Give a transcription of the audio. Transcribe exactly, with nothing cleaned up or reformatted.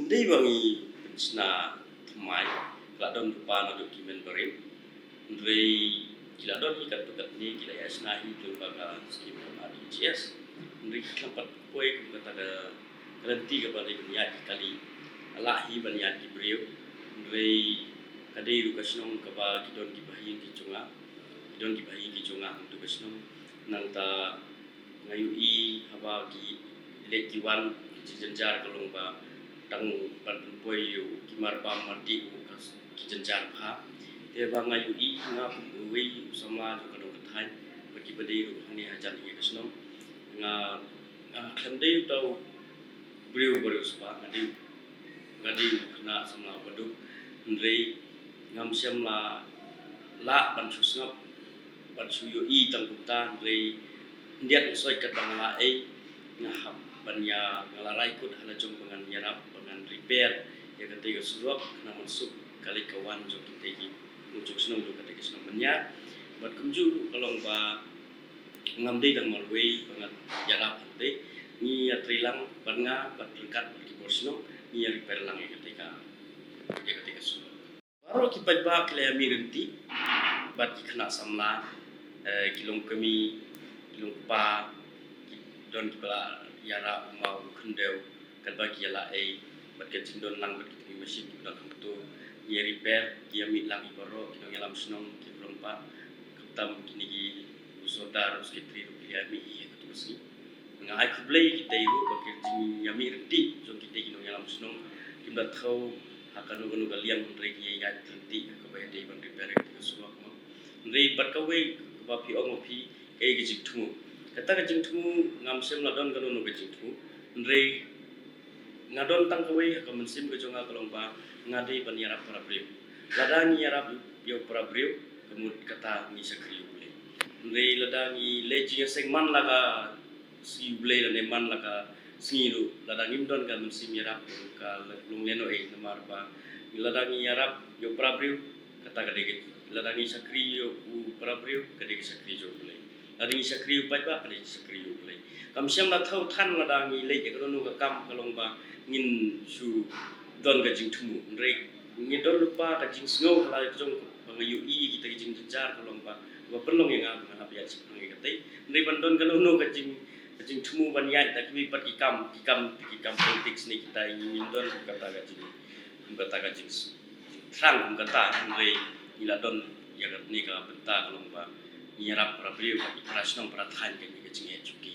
Dei ba ngi pynshna thymmai, ka la don lypa naduh ki member. Hynrei ki la don hi katto katne, ki la ïa shna hi lyngba ka skim R D G S. Hynrei ki khlem pat poi kum kata ka lynti kaba dei ban ïaid ki kali. La hi ban ïaid ki briew. Hynrei ka dei ruh ka shnong kaba ki don ki bahaïing ki jong nga. Ki don ki bahaïing ki jong nga hangto ka shnong. Nangta nga ïohi haba ki leit ki wan, ki jingjynjar ka long ba tang ban pynpoi ïa u, ki mar bam mar dih u, ka ki jynjar bha. Te ba nga ïohi nga kum uwei u samla jong ka dong ka thaiñ, bad kiba dei ruh hangne hajan ïa ka shnong. Nga, nga khlem dei uta u briew ba riewspah, nga dei, nga dei u khynnah samla baduk. Hynrei ngam shym la lah ban shu sngap, ban shu ïohi tang kumta, hynrei hyndiat nga soi katba nga la ei, nga hap ban ïa, nga la rai kut ha la jong ba ngan ïarap, ba ngan repair ïa katei ka surok, khnang ban suk ka leit ka wan jong kitei ki nongshong shnong jong katei ka shnong Mynñiar. Bad kumjuh ruh ka long ba ngam dei tang marwei ba ngan ïarap hangtei, ngi ïatrei lang bad nga bad ryngkat bad ki bor shnong, ngi ïa repair lang ïa katei ka, ïa katei ka surok. Baroh ki paidbah ki la ïa mih ryntih bad ki khynnah samla, eh, ki long kmie, ki long kpa, ki don kiba la ïarap u maw u khyndew, katba ki ïa la ei, bad ka jingdon lang bad ki tngi machine kiba don hangto, ki ïa repair, ki ïa mih lang hi baroh ki nongïalam shnong, ki briew paidbah, khamtam kine ki u sordar, u secretary ruh ki la ïa mih hi ha kato ka sngi. Nga ai khublei ïa kitei ruh ba ki jingïamih ryntih jong kitei ki nongïalam shnong kim da thew ha kano kano ka liang, hynrei ki ïaid ryntih ha kaba ïadei ban repair ïa ka surok mo. Hynrei bad kawei kaba phi ong ma phi, kaei ka jingthmu. Kata ka jingthmu ngam shym la don kano kano ka jingthmu. Hynrei nga don tang kawei ha ka mynsiem ka jong nga ka long ba nga dei ban ïarap para briew. Lada ngi ïarap ïa u para briew, ka mut kata ngi shakri ïa U Blei. Hynrei lada ngi leh jingïaseng man la ka sngi U Blei lane man la ka sngi ruh, lada ngim don ka mynsiem ïarap, ka long lehnohei, namar ba lada ngi ïarap ïa u para briew, kata ka dei ka, lada ngi shakri ïa u para briew, ka dei ka shakri jong U Blei. Lada ngi shakri ïa u paidbah, ka dei ka shakri jong U Blei. Kam shym la thew than lada ngi leh ïa kano kano ka kam ka long ba ngin shu don ka jingthmu. Hynrei ngi don lypa ka jingsngew ha la jong ba nga ïohi kita ki jingjynjar ka long ba, ba pynlong ïa nga ba nga hap ïaid shaphrang ïa katei. Hynrei ban don kano kano ka jing, ka jingthmu ban ïaid da kiwei pat ki kam, ki kam, ki kam politics ne kita, ngim don kata ka jing, kata ka jing thrang kum kata, hynrei ngi la don ïa kane ka bynta ka long ba ngi ïarap para briew, para shnong, para thaiñ, kane ka jingeh jong ki.